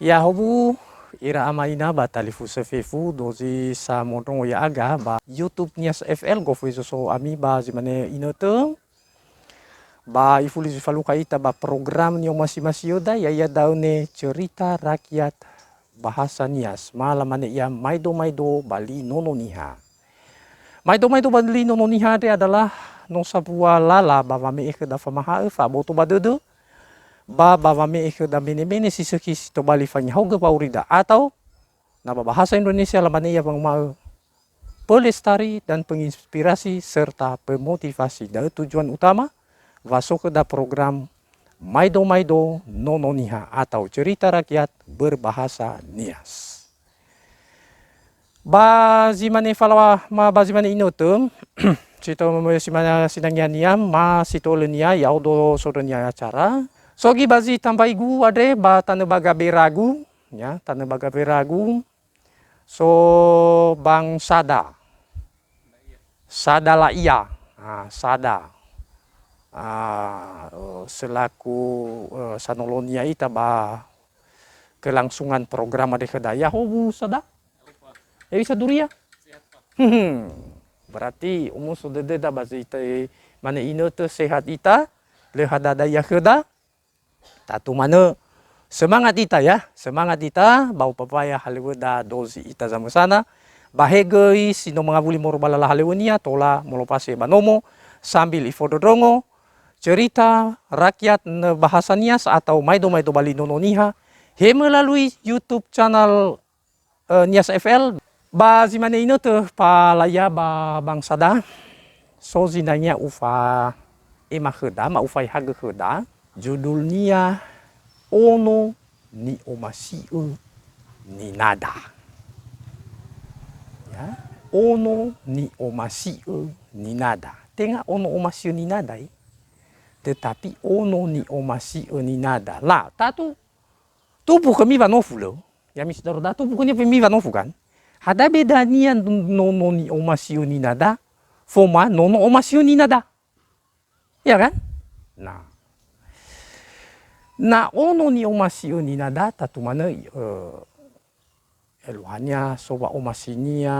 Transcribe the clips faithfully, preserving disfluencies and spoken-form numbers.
Ya'ahowu, ira ama ina ba talifusö fefu, dozi samondrongo ya'aga ba YouTube Nias F L, gofu ezoso ami ba zi mane inötö. Ba ifuli zi falukha ita ba program ni'omasi-masiöda, ya'ia da'ö ne Cerita Rakyat Bahasa Nias. Ma lamane ia maido-maido ba li Nono Niha. Maido-maido ba li Nono Niha andre adalah no sambua lala ba wame'e khöda famaha'ö fa'aboto ba dödö, ba, ba wame'e khöda mene-mene si sökhi si tobali fangihaogö wa'aurida atau na ba bahasa Indonesia lamane ia wanguma'ö pelestari dan penginspirasi serta pemotivasi. Da'ö tujuan utama wa so khöda program Maido-maido Nono Niha atau Cerita Rakyat Berbahasa Nias. Ba zi mane falawa ma ba zi mane inötö, si to me si mane sinangea nia ma si to'ölö nia ya'odo sondrö nia acara. So göi ba zi tambaigu andre ba tanö ba gaberagu, ya, tanö ba gaberagu, so Bang Sada. Sada La'ia. Ah, Sada. Ah, eh, selaku, eh, sanolonia ita ba kelangsungan program andre khöda. Ya'ahowu Sada? Ewisa duria? Hmm. Berarti omuso dödöda ba zi ita, eh, mane inötö sehat ita, lö hadada ia khöda. Tatu manö, semangat ita ya, semangat ita, ba upapaya halöŵöda dozi ita zamösana, ba he göi si no mangawuli moroi ba lala halöŵönia, tola molopase ba nomo, sambil ifondrondrongo, Cerita Rakyat Bahasa Nias atau Maido-maido ba li Nono Niha, he melalui YouTube channel eh, Nias F L. Ba zi mane inötö pa La'ia ba Bang Sada, so zinangea ufa'ema khöda, ma ufaehagö khöda, judulnia Ono Ni'omasi'ö Ninada. Ya, Ono Ni'omasi'ö Ninada. Tenga ono omasi'ö ninada, eh. Tetapi ono ni'omasi'ö ninada. La, tatu Tubu khömi wanofu lö? Ya'ami si daroda tubu khönia khömi wanofu kan? Hadia bedania nono ni'omasi'ö ninada, foma nono omasi'ö ninada. Iya kan? Nah. Na ono ni'omasi'ö ninada, tatu manö, eh, eluahania so wa'omasinia,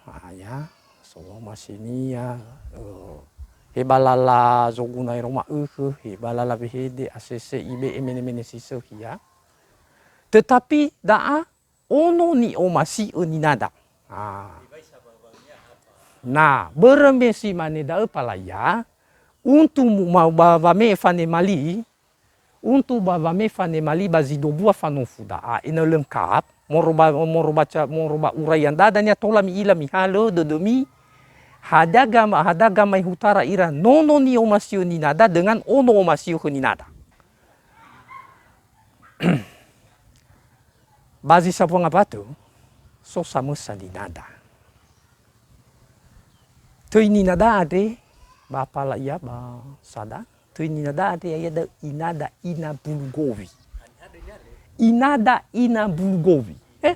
ah, ya, so wa'omasinia, eh, he ba lala zoguna ero ma'ökhö, he ba lala wehede, A C C, ibe'e mene-mene si sökhi, ya. Tetapi da'a ono ni'omasi'ö ninada. Ah. Nah, börö me si mane da'ö pa La'ia, untuk mu-, ma-, ba-, wame'e fanemali, untuk ba-, wame'e fanemali ba zi dobua fanofu da'a, ena'ö lengkap, moro ba, moro baca, moro ba uraian da'a dania tola mi'ila mihalö dödömi, hadia gama-, hadia gamaehutara ira nono ni'omasi'ö ninada dengan ono omasi'ö khö ninada. Ba zi sambua ngawatö, so samösa ninada. Töi ninada andre, ba pa La'ia ba Sada, töi ninada andre ya'ia da'ö inada ina bulu gowi. Inada ina bulu gowi. Eh?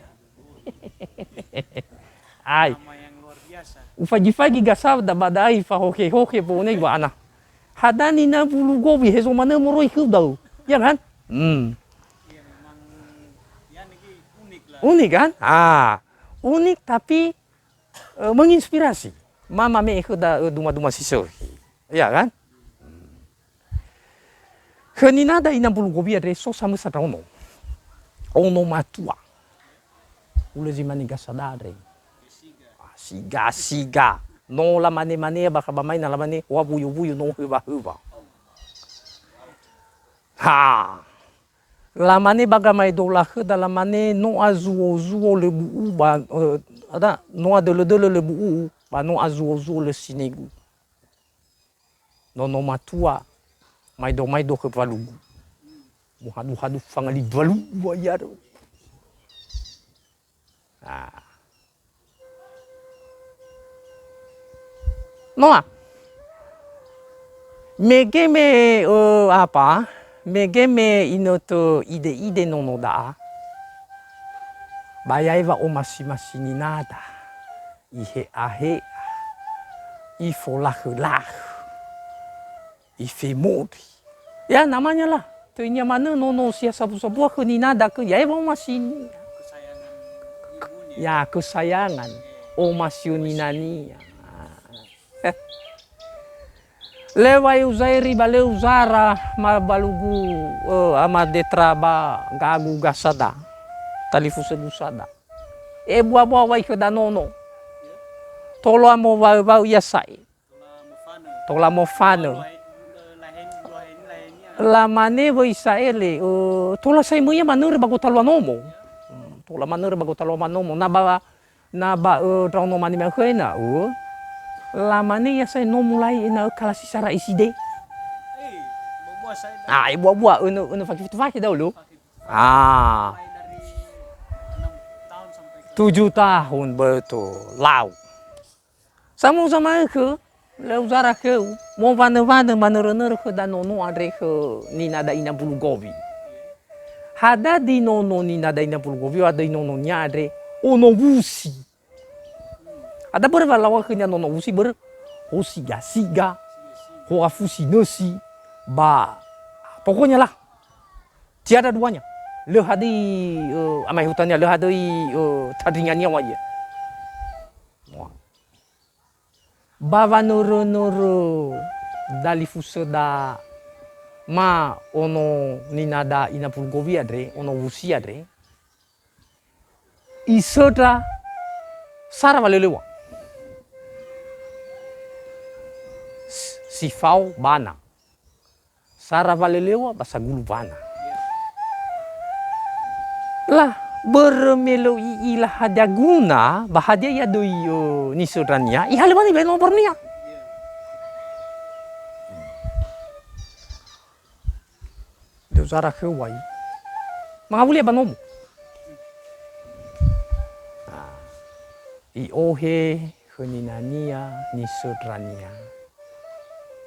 Ai. Nama yang luar biasa. Ufaigi-faigi gasa da ba da'a ifahohe-hohe bonei wa ana. Hadia nina bulu gowi, hezo manö moroi khöu da'ö. Ya kan? Hmm. Iya, memang, ya, niki unik lah. Unik kan? Ah, unik tapi, eh, menginspirasi. Ma mame'e khöda, eh, duma-duma si sökhi. Ya kan? Hmm. Khö ninada ina bulu gowi andre so samösa ndraono. Ono matua. Hulö zi mane gasa da'a andre. Ah, siga, siga. No lamane-mane bakha ba mai na lamane, wa wuyu-wuyu no höwa-höwa. Ha. Lamane ba gamaedola khöda lamane no azuo-zuo lö bu'u ba, eh, ada, no adölö-dölö lö bu'u ba no azuo-zuo lö sinegu. Nono matua, maido-maido khö walugu. Muhadu-hadu fangali walugu ia do. Ah. Noa. Mege me, eh, apa? Mege me inötö ide-ide nono da'a. Ba ya'e wa'omasi-masi ninada. Ihe'a-he'a. Ifolakhö-lakhö. Ifemori. Ya, namanya lah. Töinia manö nono si ha sabu-sabua khö ninada khö, ya, e, wa'omasinia. Ya, kesayangan omasi'ö ninania. Lö wa'e uzairi ba lö uzara ma balugu, ö, ama Detra ba gagu gasada. Talifusögu sada. E bua-bua wai khöda nono. Tola mowaö-waö ia sa'e. Tola mofanö. Lamane wöi Isaele, ö, tola sa'ae möi ia manörö ba gotalua nomo. Hmm, tola manörö ba gotalua nomo. Na ba, na ba, ö, ndraono mane ma'ökhö ena'ö, lamane ia sa'ae no mulai ena'ö kalasi sara S D. Ah, e bua-bua, önö, önö fakifatu fakhe dahulu. Ah. Tujuh tahun, betul. Lau. Samuza ma'ökhö, lö uzara khöu, mowanö-wanö manörö-nörö khöda nono andre khö ninada ina mbulu gowi. Hadia nono ninada ina mbulu gowi, hadia nononia andre, ono wusi. Hadia börö wa lawa'ö khönia nono wusi börö, ho siga-siga, ho afu sinösi, ba, pokoknya lah, tiada duanya. Lö hadia, ö, amaehutania, lö hadia, ö, tandringania wa ia. Ba wanörö-nörö dalifusöda ma ono ninada ina mbulu gowi andre, ono wusi andre, isöndra sara walölöŵa. S-, si fao bana. Sara walölöŵa ba sagulu bana. Lah, börö me lö i'ila hadia guna, ba hadia ia döi, ö, nisöndrania, ihalö bani ba nomornia. Lö uzara khöu wai. Mangawuli ia ba nomo. Ah, i'ohe khö ninania nisöndrania.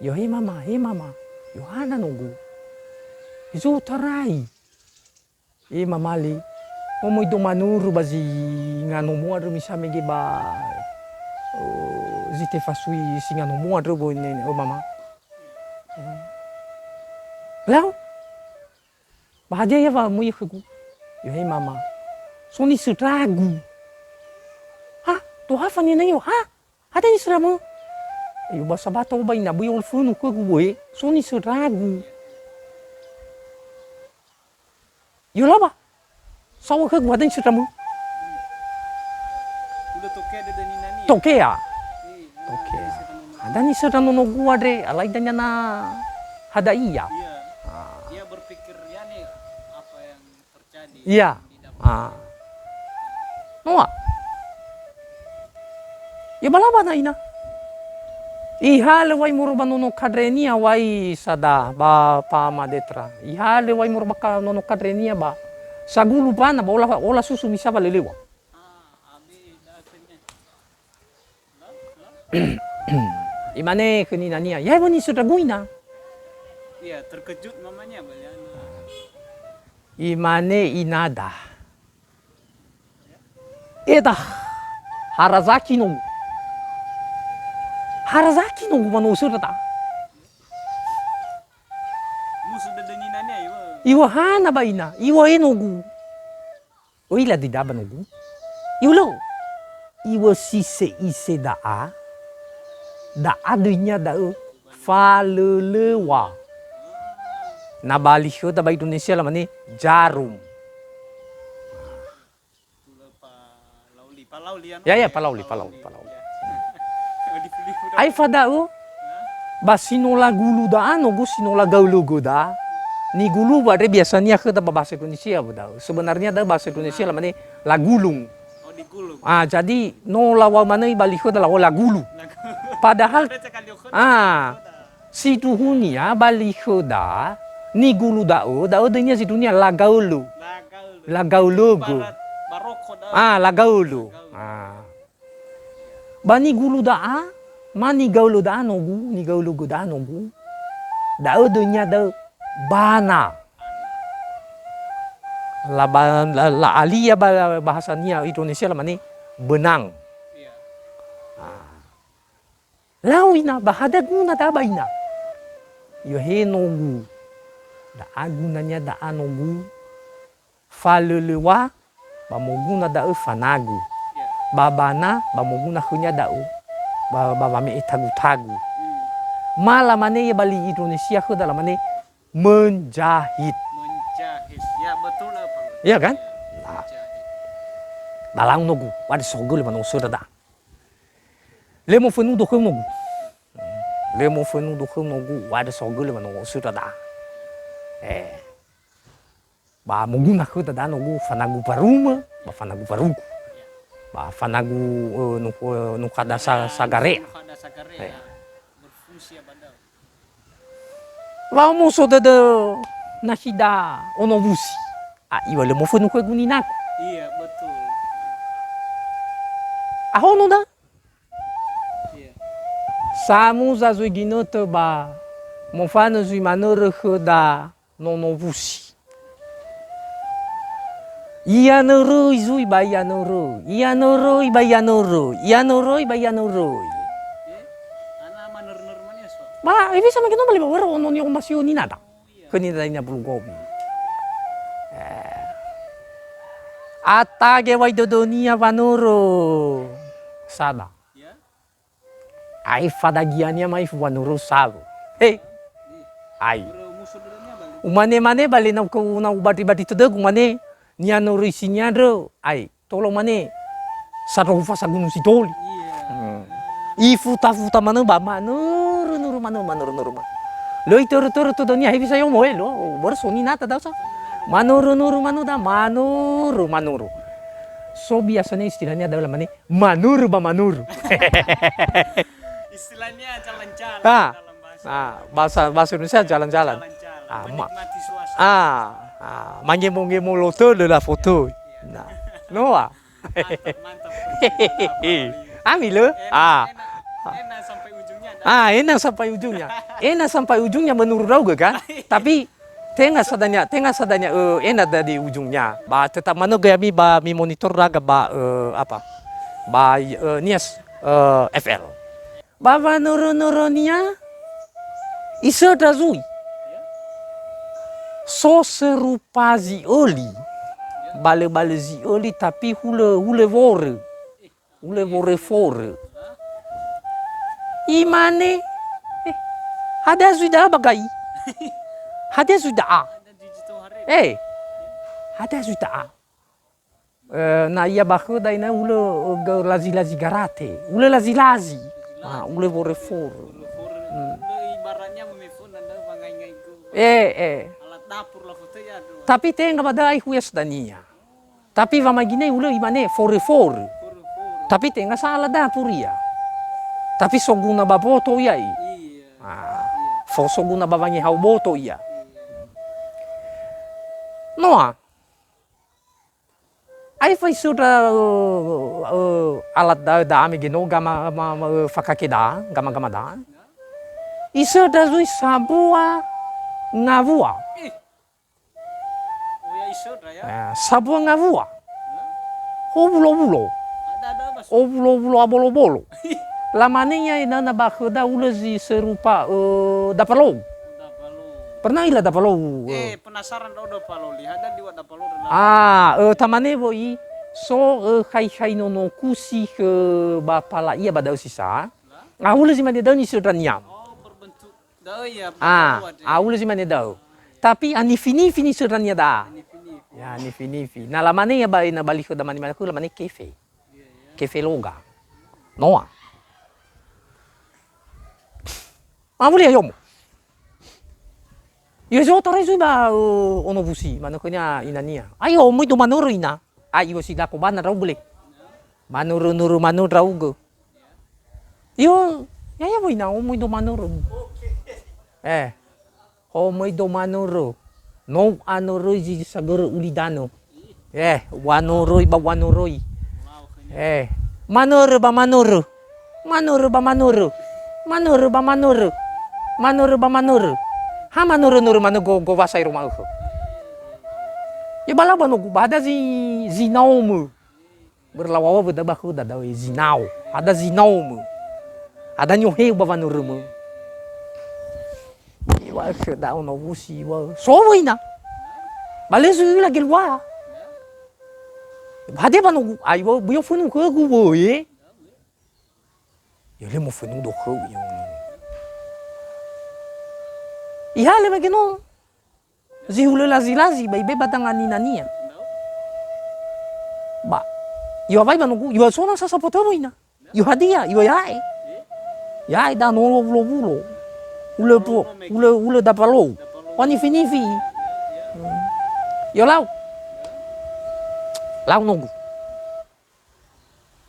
Yo, "He mama, he mama, yo hana nogu? Hezo tarai?" "E mama le, momoi do manuru ba zinga nomo andrö misa mege ba, eh, zi tefasui singa nomo andrö, bo ne, o mama." Eh. Lau? Ba hadia ia wamöi khögu? "Yo he mama, so nisöndragu." "Ha? Toha fania na io? Ha? Hadia nisöndramö?" "Yo ba sabata o ba ina böi olfönu khögu boe, so nisöndragu." "Yo laba. Saohagö hadia nisöndramö." Udah tokea dödö ninania. Tokea. Eh, tokea. Hadia nisöndra nonogu andre, alai dania na hadia ia. Iya. Ah. Dia berpikir, ya nih, apa yang terjadi. Iya. Di dapur. Ah. Noa. Ya, ba laba na ina. Ihalö wai moroi ba nono kandrenia wai sada ba Pama Detra. Ihalö wai moroi ba ka-, nono kandrenia ba sagulu bana ba ola, ola susu misa walölöŵa. Imane khö ninania, "Ya, wani nisöndragu ina." Iya, terkejut mamanya beliau. Imane inada, "Edah, harazaki nogu. Harazaki nogu ba no usöndra da'a." Musu dödö ninania, iŵa'ö. Iŵa'ö hana ba ina, iŵa'ö nogu. Öila dida ba nogu. Iŵa'ö lö. Iŵa'ö sise-ise da'a. Da'a döinia da'ö falölöŵa. Na ba li khöda ba Indonesia lamane jarum. Tulö palauli, palauli anu. Ya, ya, palauli, palauli, palauli. Ya. Aefa da'ö, ba si no lagulu da'a nogu, si no lagaölögö da'a. Niguluŵa andre biasania khöda ba bahasa Indonesia ba da'ö. Sebenarnya da'ö bahasa Indonesia lamane lagulung. Oh, digulung. Ah, jadi no laŵa'ö manö ba li khöda laŵa'ö lagulu. Lagulu. Padahal, ah, sindruhunia ba li khöda, nigulu da'ö, da'ö döinia sindruhunia lagaölö. Lagaölö. Lagaölögö. Ibarat baroko da'ö. Ah, lagaölö. Lagaölö. Ah. Ba nigulu da'a, ma nigaölö da'a nogu, nigaölögö da'a nogu. Da'ö döinia da'ö bana. La ba-, la, la'alia ba bahasania Indonesia lamane benang. Iya. Ah. Lau ina, ba hadia guna da'a ba ina? Yo he nogu. Da'a gunania da'a nogu, falölöŵa ba moguna da'ö fanagu. Ya. Ba bana ba moguna khönia da'ö ba, ba wame'e tagu-tagu. Hmm. Ma lamane ia ba li Indonesia khöda lamane, menjahit. Menjahit. Ya, betul apa? Iya kan? Ya, nah. Menjahit. Dalau nogu, wada sogölö mano'ö söndra da'a. Le mofönudo khöu nogu. Le mofönudo khöu nogu, wada sogölö mano'ö söndra da'a. Eh. Ba moguna khöda da'a nogu fanagu barumö, ba fanagu barugu. Ba fanagu, eh, nuh-, eh, nukhada sa-, sagarea. Nukhada sagarea. Eh. Berfungsi apa dah? Wa'omuso dödö nakhida ono wusi. A, iŵa'ö lö mofönu khögu ninagu. Iya, betul. Ahono da? Iya. Samuza zui ginötö ba mofanö zui manörö khöda nono wusi. Iyanöröi zui ba iyanöröi, iyanöröi ba iyanöröi, iyanöröi ba iyanöröi. Eh? Ana manörö-nörö mane so? Ba, hewisa mangge no ba lima wöra ono ni'omasi'ö ninada. Khöni dania bulu gobi. Eh. Atage wai dödönia wanörö. Sada. Ya. Ai fadagiania mai wanörö sawö. He. Ai. Wanörö musuh dödönia bali. Umane-mane bali nau kau nau badri-badri tödögu mane. Nianöröi si niandrö. Ai. Tolo mane, sandrohu fasa Gunung Sidoli. Iya. Hmm. Ifuta-futa manö ba manörö-nörö manö, manörö-nörö manö. Lö itörö-törö tödönia, hewisa yomo, eh, lo, börö so ninata dasa. Manörö-nörö manö da, manörö, manörö. So biasanya istilahnya adalah mane, manörö ba manörö. Istilahnya jalan-jalan Ah. dalam bahasa Ah, bahasa, bahasa Indonesia jalan-jalan. Jalan-jalan, Ah, ma-, menikmati suasana. Ah, ah, mangemo-ngemo lö tödö la foto. Nah, noa. Mantap, mantap. Ami lö? Enak, Ah. enak, enak sampai ujungnya ada. Ah, enak sampai ujungnya. Enak sampai ujungnya menurut ndra'ugö, kan? Tapi tenga sadania, tenga sadania, eh, enak dari ujungnya. Ba, tetap manö göi ami ba mimonitor ndra'ugö ba, eh, apa? Ba, eh, Nias, eh, F L. Ba wanörö-nörönia, isöndra zui. So serupa zi'öli. Balö-balö zi'öli, tapi hulö, hulö worö. Hulö worö forö. Imane, "Eh, hadia zui da'a ba gai? Hadia zui da'a?" Eh, hadia zui da'a? Eh, na ia ba khöda ina ulö, eh, ge-, lazi-lazi garate. Ulö lazi-lazi. Ah, ulö worö forö. Hmm. Ibaratnya memefon anda wangai-ngai go. Eh, eh. Alat dapur lah foto ya, aduh. Tapi tenga ba da'a ai huya sedania. Tapi wamaginai ulö imane forö-forö. Forö-forö. Tapi tenga sa alat dapur ia. Tapi soguna ba boto ia i. Iya. Ah, Iya. fo-, soguna ba wangehao boto ia. Iya. Noa. Ai fa isöndra, ö, ö, alat da'ö da'ami geno gama, ma, ma, ö, fakake da'a, gama-gama da'a. Isöndra zui sambua ngawua. Ih. Oh, ya, isöndra, ya. Eh, sambua ngawua. Hah? Owulo-wulo. Ada, ada, Mas. Owulo-wulo abolo-bolo. Lamane ia enana ba khöda ulö zi serupa, eh, dapalou. Dapalou. Pernah ila dapalou, eh? Eh, penasaran do dapalou, lihat dan liwat dapalou dan Ah, eh, tamane woi, so, eh, khai-khai nono kusi khö bapa la'ia ba da'ö si sa. Lah? Ah, ulö zi mane da'ö nisöndra niam. Oh, berbentuk da'ö ya, Ah, berbentuk ada. ah, ulö zi mane da'ö. Tapi, ah, nifi-nifi nisöndra nia da'a. Nifi-nifi. Ya, nifi-nifi. Na lamane ia ba, na bali khö damani mane khö lamane kefe. Iya, iya. Kefe loga. Noa. Mawuli ayomo. Iyo, so torai zui ba, eh, ono wusi, manö khönia inania. Ayo, möi do manörö ina. Ai, iwa si lako bana ndra'ugö le. Manörö-nörö manö ndra'ugö. Iyo, yaya woi na, o möi do manörö. Eh. O möi do manörö. No u'anöröi zi sagörö ulidanö. Eh, u'anöröi ba u'anöröi. Eh, manörö ba manörö. Manörö ba manörö. Manörö ba manörö. Manörö ba manörö. Ha manörö-nörö manö go-, gowasa ero ma'ökhö. Ya bala ba nogu ba hadia zi-, zinaomö. Berlawawa wöda ba khöda da'ö zinao. Hadia zinaomö. Hadia nioheu ba wanörömö. Wa khöda ono wusi wa. So wöina. Ba lö zui la gelua. Hadia ba nogu, ai wa, böi ofönu khögu wöi. Ya lö mofönu do khöu ya. Ihalö mege no. Zi hulö lazi-lazi ba ibe ba danga ninania. Ba, iwa wai ba nogu, iwa sona sasa potoro ina. Iwa hadia, iwa yae. Yae da no wulo-wulo. Ulö po, ulö, ulö dapalou. Wa nifi-nifi. Hmm. Yo lau. Lau nogu.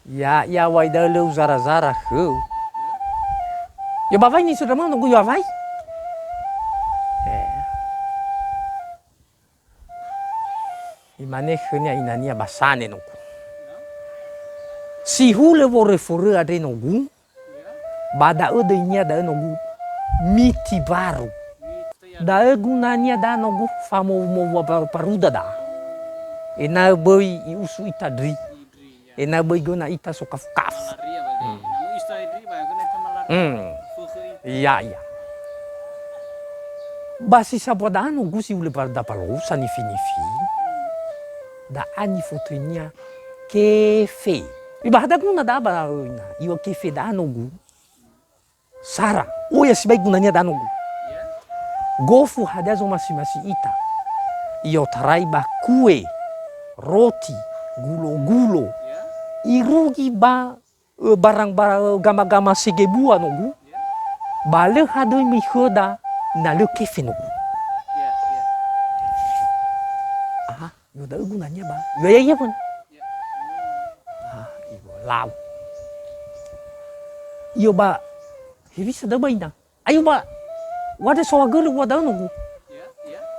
Ya, ya wai da'ö lö uzara-zara khöu. Ya ba wai nisöndra mö nogu ya wai. Eh. Imane khönia inania ba sane nogu. Si hulö woröi-foröi andre nogu. Ba da'ö döinia da'ö nogu. Miti baru. Da'ö gunania da nogu famo-, mowua paruda da. Ena'ö böi i'usu ita ndri. Ena'ö böi göna ita sokafu-kafu. Hmm. Iya, iya. Ba si sambua da'a nogu si ulö ba dapalou sa nifi-nifi. Da'a nifotöinia kefe. Ibaha da guna da'a ba ina. Iwa kefe da'a nogu. Sara, oya sibai gunania da'a nogu. Gofu hadia zomasi-masi ita. I'otarai ba kue, roti, gulo-gulo. Irugi ba, eh, barang ba-, gama-gama segebua nogu. Ba lö hadöi mikhöda na lö kefe nogu. Aha. Yo da'ö gunania ba. Yo ya, ya pun. Ah, iyo, lau. Iyo ba, hewisa da'ö ba ina. Ayo ba, wade soagölö wa da'ö nogu.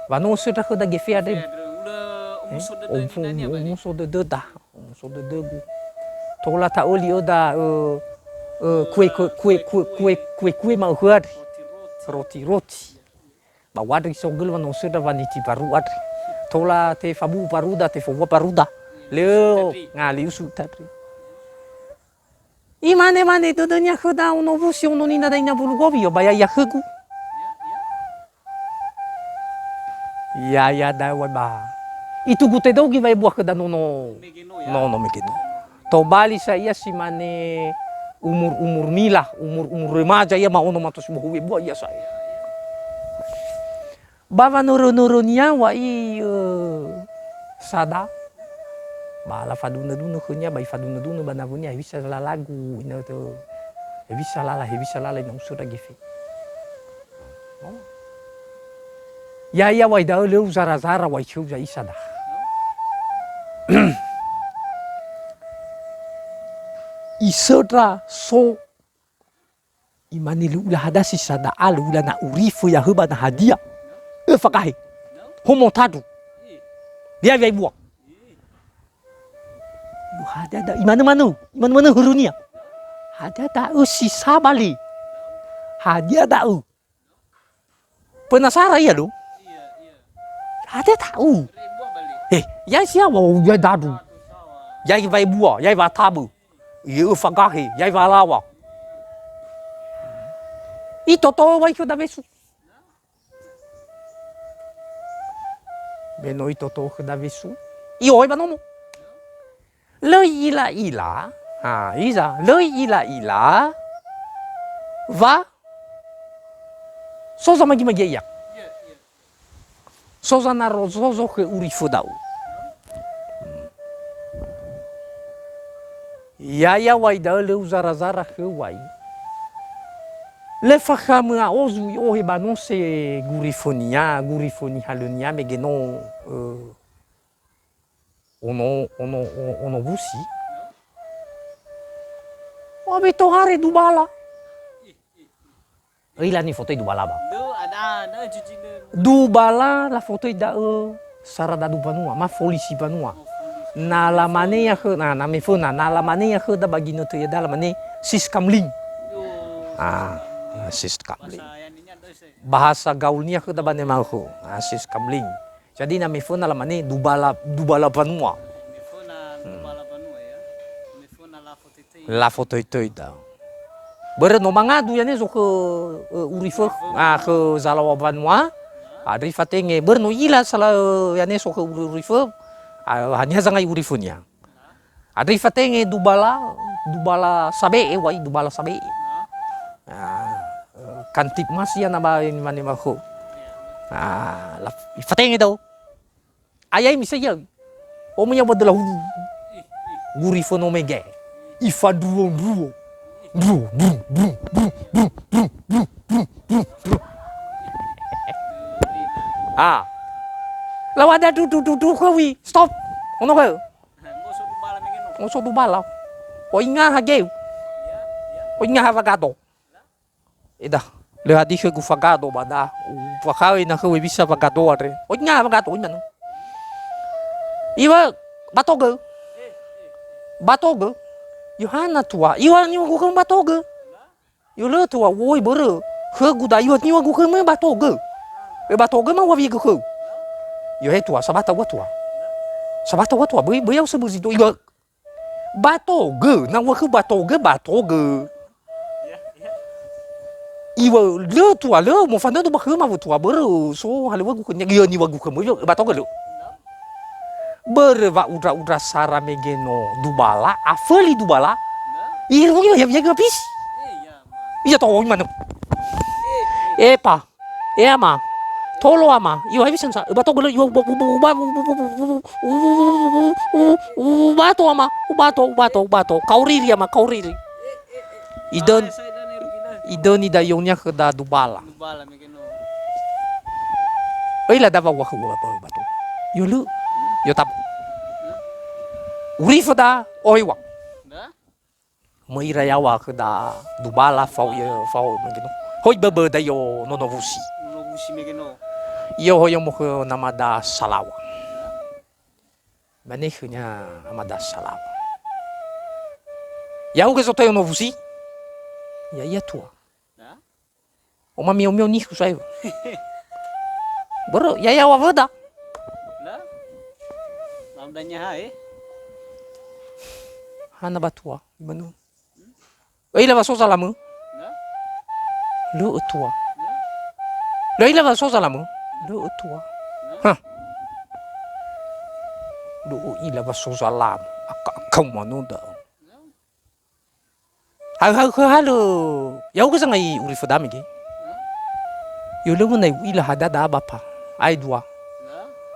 Wa no söndra khöda gefe andre. Eh, omuso dödöda. Omuso dödögu. Tola ta'öli öda, eh, eh, kue, kue, kue ma'ökhö andre. Roti, roti. Ba wandrö soagölö wa no söndra wa niti paru andre. Tola tefabu'u paruda, tefowua paruda. Lö, ngali usu tadri. Imane-mane dödönia khöda ono wusi ono nina daina bulu gowi, yo ba ya'ia khögu. Ya'ia da'ö ba. Itugu tedogi wa ebua khöda nono. Nono mege no. Tobali sa ia si mane umur-umur mila, umur-umur remaja ia ma'ono mato si bohou ebua ia sa. Ba wanörö-nörönia wa'i, eh, sada. Ba lafadunö-dunö khönia, ba ifadunö-dunö ba nawönia, hewisa lalagu, ina tö, hewisa lala, hewisa lala, ina usöndra gefe. Oh. Ya'ia wa'i da'ö lö uzara-zara wa'i khöu ya'ia sada. Isöndra so Imane lö ula hadasi sa da'a lö ula na urifö ya'ahö ba na hadia. Öfa gahe. Homo tandru. Ya'ia wa'i bua. Lö hadia da-, imane manö, imane manö hörönia. Hadia da'ö si sabali. Hadia da'ö. Penasara ia do. Hadia ta'u. Eh, ya'ia si yaŵa, ya'ia dadu. Ya'ia wa'i bua, ya'ia watabö. Ya'ia öfa gahe, ya'ia walaŵa. Itoto'ö wa'i khö dawesu. Me no itoto'ö khö dawesu. I'ohe ba nomo. Lö i'ila-ila, ha, hiza, lö i'ila-ila, wa so zamagi-magi ia. So zanaro zozo khö urifö da'u. Ya'ia wa'i da'ö lö uzara-zara khö wa'i. Lö fakhamö a'ozu i'ohe ba nose gurifönia, gurifö nihalönia mege no, eh, Ono, ono, o-, ono wusi. Obe tohare dubala. Öi la nifotöi dubala ba. Dubala lafotöi da'ö saradadu mbanua, ma folisi mbanua. Na lamane ia khö-, na, na meföna, na lamane ia khöda ba ginötö iada lamane Siskamling. Ah, Siskamling. Bahasa gaulnia khöda ba ne ma'ökhö. Ah, Siskamling. Jadi na meföna lamane dubala, dubala mbanua. Meföna dubala mbanua, ya. Meföna lafotöi-töi. Lafotöi-töi da. Börö no mangadu ya'ane so khö, eh, urifö, ah, khö zalaŵa mbanua. Andre ifatenge, börö no i'ila sala, eh, ya'ane so khö uri-, urifö. Ah, haniha zangai urifönia. Andre ifatenge dubala, dubala sabe'e, wai dubala sabe'e. Ah, eh, Kantipmas ia na ba ini mane ba khö. Ah, la, ifatenge da'ö. Ayai misa ia. Omo ia ba dela hulu. Guri fono mege. Ifandruo-ndruo. Ndru, ndru, ndru. Ah. Lawan ada du, du, du, du, khawi. Stop. Ono khawi. Ngoso dubala. Oinga ha geu. Oinga ha wagado. Eda, lö hadia khögu fagado ba da. Ufakha'ö ina khöu hewisa fagado andre. Oinga fagado, oinga no. Iŵa'ö, batogö. Batogö. Yohana tua. Iŵa'ö niŵa'ögu khöu batogö. Yo lö tua, woi börö. Khögu da iŵa'ö niŵa'ögu khöu batogö. E batogö ma uŵa'ögu khöu. Yo he tua, sabata ua tua. Sabata ua tua, böi, böi au sebözi do iŵa'ö. Batogö, na uŵa'ö khöu batogö, batogö. Iŵa'ö lö tua, lö mofanödu ba khöma wö tua börö so halöŵögu khönia, iŵa'ö niŵa'ögu khöu, batogö lö. Börö wa'undra-undra sara mege no dubala, aföli dubala. Irugi ya, ya, ya, habis. Iya to'oi manö. Epa. E ama, tolo ama, iŵa'ö hewisa sa, ubatogö lö, iŵa'ö uba, uba, ubato ama, ubato, ubato, ubato, kaoriri ama, kaoriri. Idön-, idöni da ionia khöda dubala. Dubala mege no. Öila da wa'uŵa'ö ubato. Yo lö, yo tabu. Urifö da, oheŵa. Möi ira yaŵa khöda dubala fao ia, fao mege no. Hoi böbö da io nono wusi. Nono wusi mege no. Io hoi omo khö namada salaŵa. Mane khönia amada salaŵa. Ya'ugö zotoi ono wusi? Ya'ia tua. Oma mio-mio nihu saeŵö. Börö, ya'ia awöda. La? Lau dania ha, eh? Hana batua, imanu. Öila wa so zalamö? La? Lö'ö tua. La? Lö'ila wa so zalamö? Lö'ö tua. La? Ha. Lö'ö ila wa so zalamö. Aka-, akau manu da'ö. La? Hau-hau khö halö, ya'ugö zangai urifö da mege. Yo lö wönai u'ila hadia da'a ba pa, ae dua.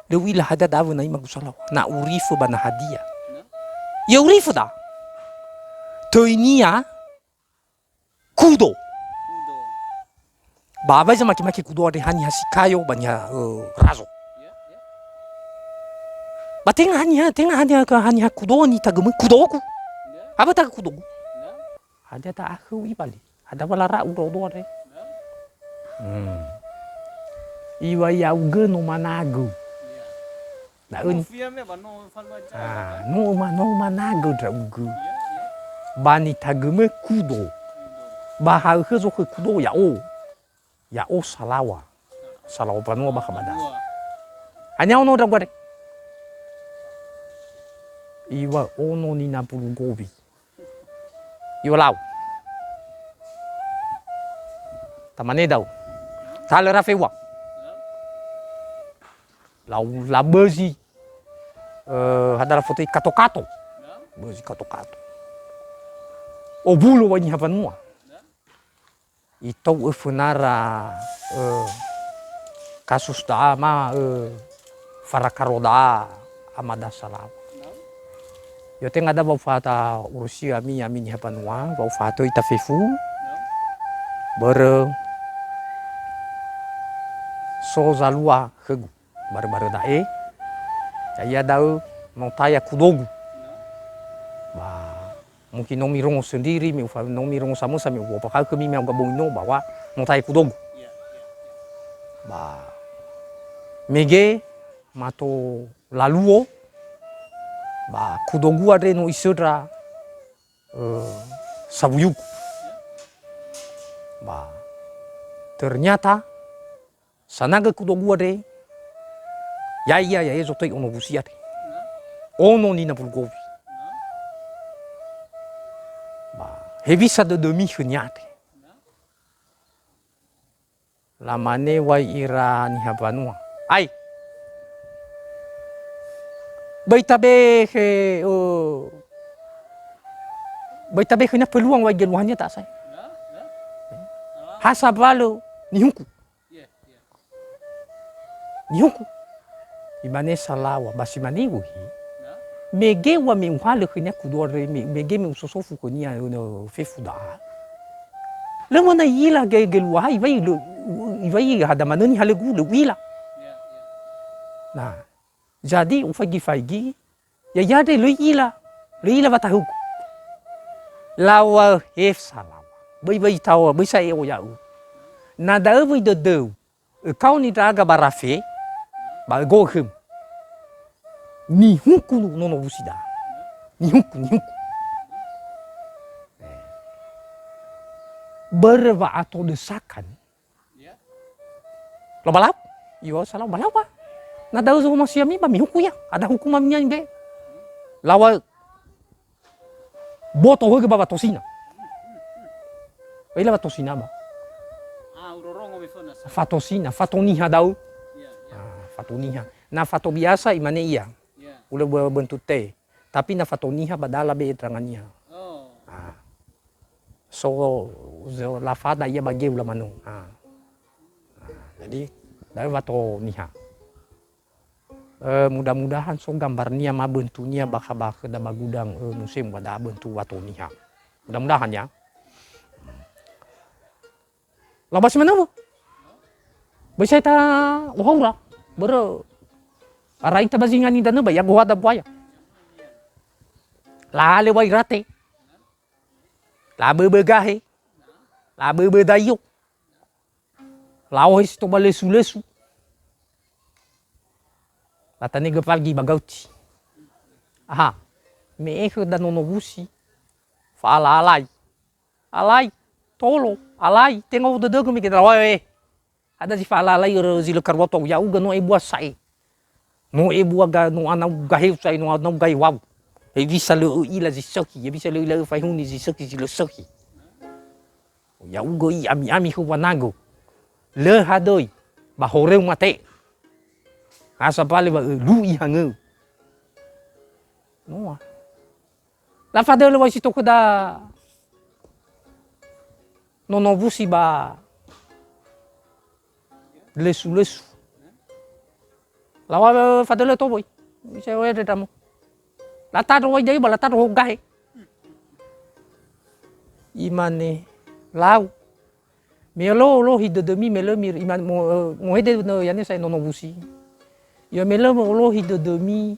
Lö u'ila hadia da'a wönai magu salaŵa. Na urifö ba na hadia. Yo urifö da. Töinia kudo. Ba awai zamake-make kudo andre haniha si kayo ba niha, eh, razo. Ba tenga haniha, tenga haniha, haniha kudo nitagömö kudogu. Apa taga kudogu? Hadia ta'akhöu ibali? Hadia wa lara'u ndra'odo andre? Hmm. Iŵa'ö ya'ugö no managö. Da'ö ni-, ah, no ma-, no managö ndra'ugö. Ba nitagömö kudo. Ba ha'ö khö zokhö kudo ya'o. Ya'o salaŵa. Salaŵa mbanua bakha ba da. Haniha ono ndra'ugö andre? Iŵa'ö ono nina mbulu gowi. Iŵa'ö lau. Tamane da'ö. Talö rafe ua. Lau labözi, eh, hadia lafotöi kato-kato. Bözi kato-kato. Owulo wai niha mbanua. Itou'ö fönara, eh, kasus da'a ma, eh, farakaro da'a amada salaŵa. Yo tenga da wa ufahata urusi ami, ami niha mbanua, wa ufahatöi ita fefu. Börö so zalua khögu. Barö-barö da'e, ya'ia da'ö no taya kudogu. Ba, mungkin no mirongo sendiri, me ufa-, no mirongo samösa, me ufahakhömi me au gabongi no, bahwa no taya kudogu. Ba, mege mato laluo, ba, kudogu andre no isöndra, eh, sawuyugu. Ba, ternyata, sanagö kudogu andre, ya'ia, ya'ia zotoi ono wusi andre. Ono nina mbulu gowi. Ba, hewisa dödömi khönia andre? Lamane wai ira niha mbanua. Ai. Böi tabe khe, ö, böi tabe khönia peluang wai geluahania ta'asai. Ha sabalö nihuku. Nihuku. Imane salaŵa, ba si mane iwöhi. Mege wa me uhalö khönia kudu andre, me-, mege me usosofu khönia, ö, fefu da'a. Lö mane i'ila ge-, geluaha, iŵa'ö lö, iŵa'ö hada manö nihalögu, lö u'ila. Na, jadi ufaigi-faigi, ya'ia andre lö i'ila, lö i'ila watahugu. Laŵa'ö, he salaŵa. Böi, böi taŵa, böi sa'ae o ya'u. Na da'ö wöi dödöu, ökaoni ndra'aga ba rafe, ba ögo'ö khöu. Nihuku nono wusi da'a. Nihuku, nihuku. Börö wa'atodösakan. Lau ba lau. Iyo, salaŵa ba lau ba. Na da'ö zomasiami ba mihuku ia. Ada hukumamnia imbe. Laŵa'ö. Boto högö ba watosina. Ö'ila watosina ba. Ah, urorongo me föna sa. Fatosina, fato niha da'ö. Iya, iya. Ah, fato niha. Na fato biasa imane ia. Iya. Ulö bö-, bentuk te. Tapi na fato niha ba dala be terangania. Oh. Ah. So, so lafada ia ba geu lamanö. Ah. Ah, jadi, da'ö wato niha. Eh, mudah-mudahan so gambarnia ma bentuknia bakha ba khöda ba gudang, eh, museum ba da'a bentuk wato niha. Mudah-mudahan ya. Lau ba si manö, Bu. Böi sa'ae ta'ohaura. Börö ara ita ba zinga nidanö ba ia gohada buaya. Lale wai rate. Laböbö gahe. Laböbö daio. La'ohe si tobali lesu-lesu. Latanegö fagi ba gauti. Aha. Me'e khöda nono wusi. Fa'ala-alai. Alai. Tolo. Alai. Tenga dödögö mege dalawae. Ada zi fa'ala-alai zi lö karuato ya'ugö no ebua sa'ae. No ebua ga-, no anau gaheu sa'ae, no anau gahe wau. Hewisa lö ö'ila zi sökhi, hewisa lö ö'ila öfaehuni zi sökhi, zi lö sökhi. Ya'ugö i'ami-ami khö wanagö. Lö hadöi, ba horeu mate. Ha sabali ba ölu'i hangö. Noa. Lafadölö wai si tokhöda nono wusi ba lesu-lesu. Laŵa'ö fadölö toboi. Isa oe ndre dramo. Latandro wai dai ba latandro ho gahe. Imane, lau. Me olo-olohi dödömi me lö mir-, ima-, mo-, mohede nö yane sa'ae nono wusi. Ia me lö mo'olohi dödömi,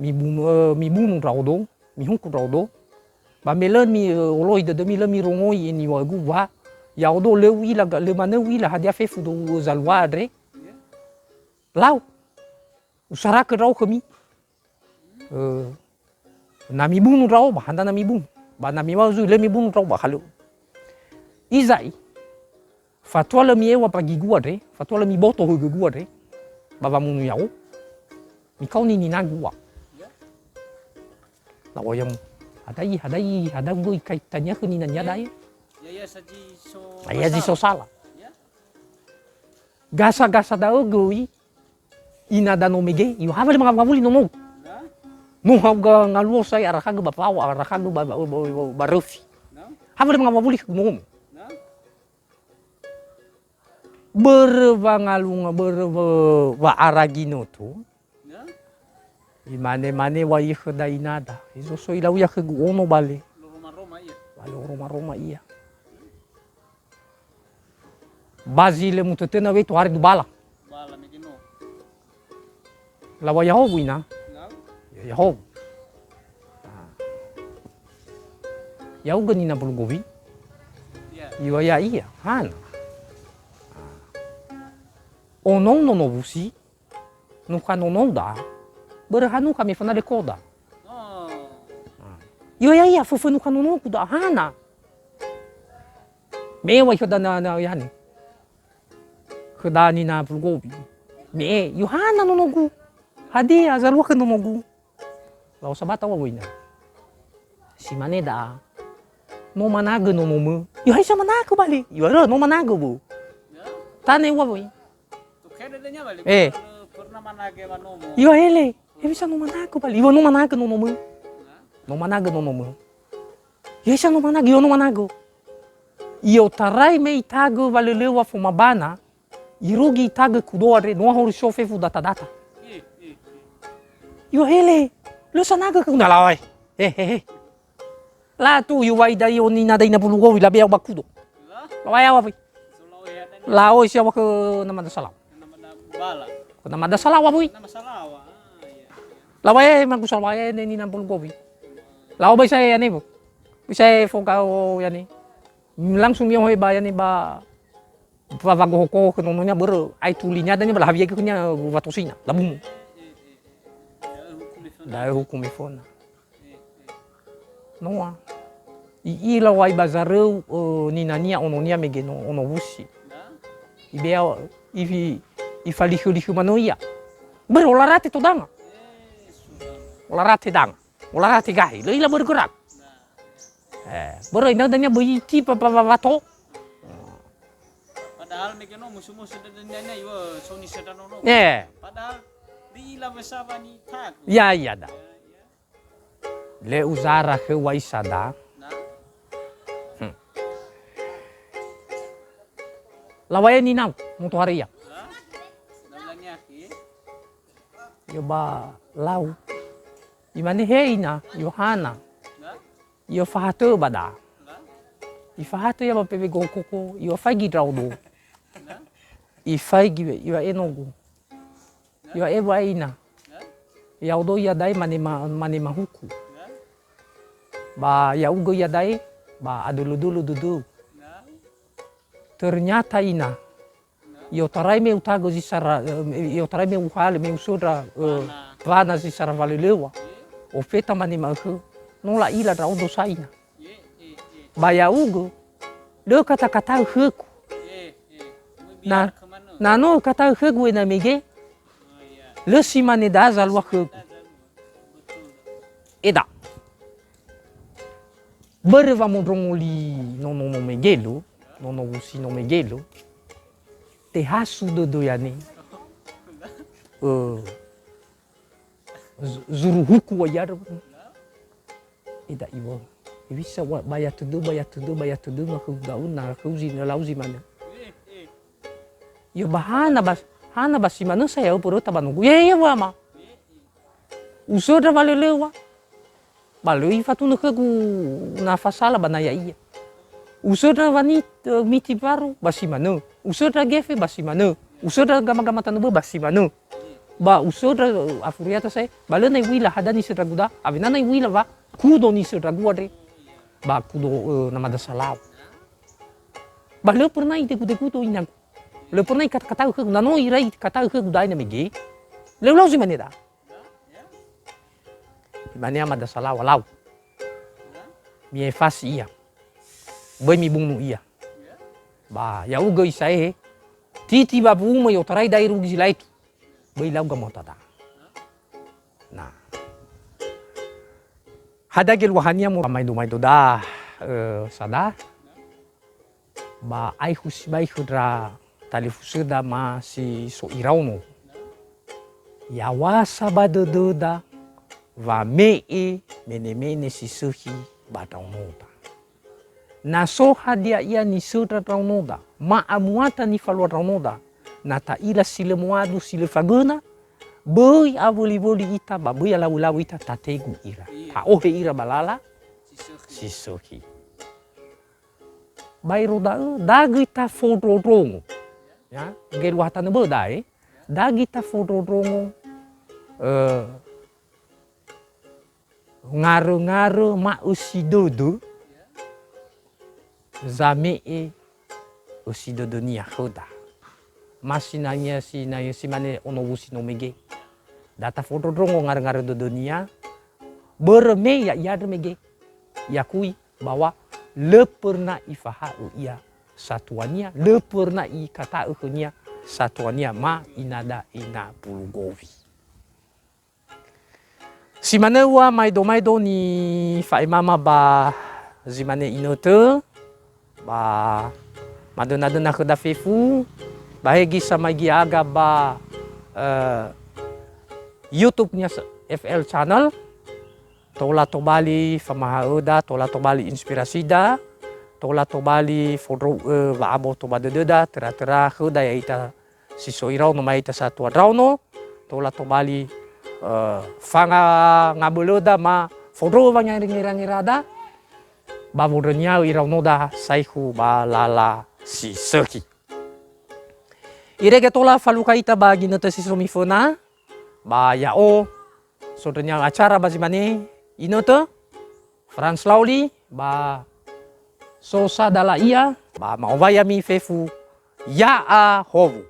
mibunu, ö, mibunu ndra'odo, mihuku ndra'odo. Ba me lö mi-, ö, olohi dödömi, lö mirongoi niŵa'ögu wa, ya'odo lö u'ila ga-, lö manö u'ila hadia fefu dou zalua andre. Lau. Usarakö ndra'o khömi. Ö, na mibunu ndra'o, ba hana na mibunu. Ba na miŵa'ö zui, lö mibunu ndra'o, ba halö'ö. Iza'i, fatua lö mi'eŵa ba gigu andre, fatua lö miboto högögu andre, ba wamunu ya'o, mikaoni ninagu ua. La'oyamu, hadai, hadai, hadai göi kaitania khö ninania da'e. Ya, ya, sa zi so, ya, zi so sala. Ya. Gasa-gasa da'ö göi, ina da no mege, iŵa'ö le mangawuli nonou. Na? No ha'uga ngaluo sa'ae arakhagö ba fao, arakhagö ba, ba, ba, ba, ba röfi. Na? Hawö le mangawuli nonou. Na? Börö wangalunga, börö wa-, wa'ara ginoto. Ya? Imane-mane wai khöda inada. Izo so ilau ya khögu ono bale. Lo roma-roma ia. Bale roma-roma ia. Ba zi lö mutötöna wei tohare dubala. Bala me gino. Laŵa Yahowu ina. Lau? Ya Yahowu. Ah. Ya'ugö nina mbulu gowi. Ya. Iŵa'ö ya'ia, hana. Ah. Onou nono wusi. Nukha nonou da'a, börö ha nukha me föna lekoda. Oh. Ah. Iŵa'ö ya'ia, föfö nukha nonogu da'a, hana. Me'e wai khöda na, na, yani. Khöda nina mbulu gowi. Me'e, Yohana nonogu. Hadia, zalua khö nonogu. Lau sabata wa wöina. Si mane da'a. No managö nonomö. Iŵa'ö haisa managö bale. Iŵa'ö no managö bö. Ya. Tane ua woi. Tukhede dania bali. Eh. Pernah manage wanomo. Io hele. Hewisa no manage bali. Io no manage nonomö. No manage nonomö. Io hewisa no manage, io no manage. Io tarai me itaga walölöŵa fomabana. Irugi itaga kudo andre, no ahori so fefu data-data. Io hele. Lö sanaga ke una lawai. He, he, he. La tu yu wai dai oni na dai na bulu gowi la bea ba kudo. La wai awa bai. La oi sia wa ke nama da salawa. Ke nama da salawa bui. La wai ma ku salawa ni na bulu gowi. La bai saya ya nebo. Bisa foga o yani. Langsung yo ba yani ba wa wagohoko ke nononya bere ai tulinya dan ba la hawie ke nya watosina labumu. Da hukum ifona. Noa. I'ila wai ba zaröu, eh, ninania ononia mege no, ono wusi. Ibea, ifi-, ifalihu-lihu manö ia. Bere olarate to danga. Olarate danga. Olarate gahe. Lö ila börö görak. Eh, börö ina dania böi tipa pa, pa, pa to. Padahal mege no musu-musu dania iwa soni sedano no. Eh. Padahal di ila besawa ni tagu. Ya, ya da. Ya, ya. Le uzara khöu waisa da. Na? Hmm. Lawae ninau, motohare ia. La? Laulaniaki? Io ba lau. Imane, "He ina, Yohana." La? Io fahatö ba da. La? Ifahatö ia ba pewe gokoko, io faigi ndraodo. La? Ifaigi we, io enogu. Iwa'e wa'ae ina. Ya'odo iadae mane ma-, mane mahuku. Ba ya'ugö iadae, ba adölö-dölö dödöu. Ternyata ina, i'otarai me utagö zi sara, eh, i'otarai me uhalö, me usöndra, eh, wana zi sara walölöŵa. Ofeta mane ma'ökhö, no la'ila ndra'odo sa ina. Ba ya'ugö, lö kata-kata'ö khögu. Na, na no kataö khögu ena'ö mege, lö si mane da zalua khögu. Eda. Börö wamondrongo li nono no megelu, nono wusi no megelu, tehasu dödö yane. Ö, zu-, zuru huku wa yaro. Eda iwa. Hewisa wa, ba ya tödö, ba ya tödö, ba ya tödö, ma khöu da'ö, na khöu zi, na lau zi manö. Yo ba hana ba, hana ba si manö sa ya'ö böröta ba nogu. Ye, ye, wa ma. Usöndra walölöŵa. Ba lö ifatunö khögu na fasala ba na ya'ia. Usöndra wani-, eh, miti baru, ba si manö. Usöndra gefe, ba si manö. Usöndra gama-gama tanö bö'ö, ba si manö. Ba usöndra, eh, afuriata sa'ae, ba lö na iwila hadia nisöndragu da, awena na iwila wa kudo nisöndragu andre. Ba kudo, eh, namada salawa. Ba lö pernah idegu-degudo inagu. Lö pernah ikata-kata'ö khögu, na no irai kataö khögu da'e na mege. Lö ulau zi mane da. Imane amada salawa, "Lau. Mi'efasi ia. Böi mibunu ia." Ba ya'ugö isaehe, titi ba wumö i'otarai da'e irugi zi la'etu. Böi lau gamotada. Na. Hadia geluahania mo-, maido-maido da, eh, sada. Ba aekhu sibai khö ndra talifusöda ma si so iraono. Yawasa ba dödöda wame'e mene-mene si sökhi ba ndraonoda. Na so hadia ia nisöndra ndraonoda, ma amuata nifalua ndraonoda, na ta'ila si lö moadu si lö fagöna, böi awöli-wöli ita ba böi alawö-lawö ita tategu ira. Iya. Ta'ohe ira ba lala si sökhi. Si sökhi. Baero da'ö, da göi tafondrondrongo. Ya, geluaha tanö bö'ö da'e. Da göi tafondrondrongo, eh, ngarö-ngarö ma'ösi dödö, zame'e ösi dödönia khöda. Ma sinangea si, na si mane ono wusi no mege. Da tafondrondrongo ngarö-ngarö dödönia, börö me ya'ia andre mege. Yakui bahwa lö pernah ifaha'ö ia satuania, lö pernah ikata'ö khönia satuania ma ina da'e na bulu gowi. Si manö ua maedo-maedo nifa'emama ba zi mane inötö, ba madöna-döna khöda fefu, Ba he gisa mai giaga ba, eh, YouTube-nia se-, F L Channel. Tola tobali famahaöda, tola tobali inspirasida, tola tobali fondrou'ö wa'aboto ba dödöda, töra-töra khöda ya'ita si so iraono, ma ya'ita satua ndraono, tola tobali, eh, fanga ngabölöda ma fondrou wangera-ngerada, ba wondröniaö iraonoda saekhu ba lala si sökhi. Irege tola falukha ita ba ginötö si so miföna, ba ya'o, sondröniaö acara ba zi mane, inötö, Franz Lauli, ba so sa dala ia, ba ma'owai ami fefu, ya'ahowu.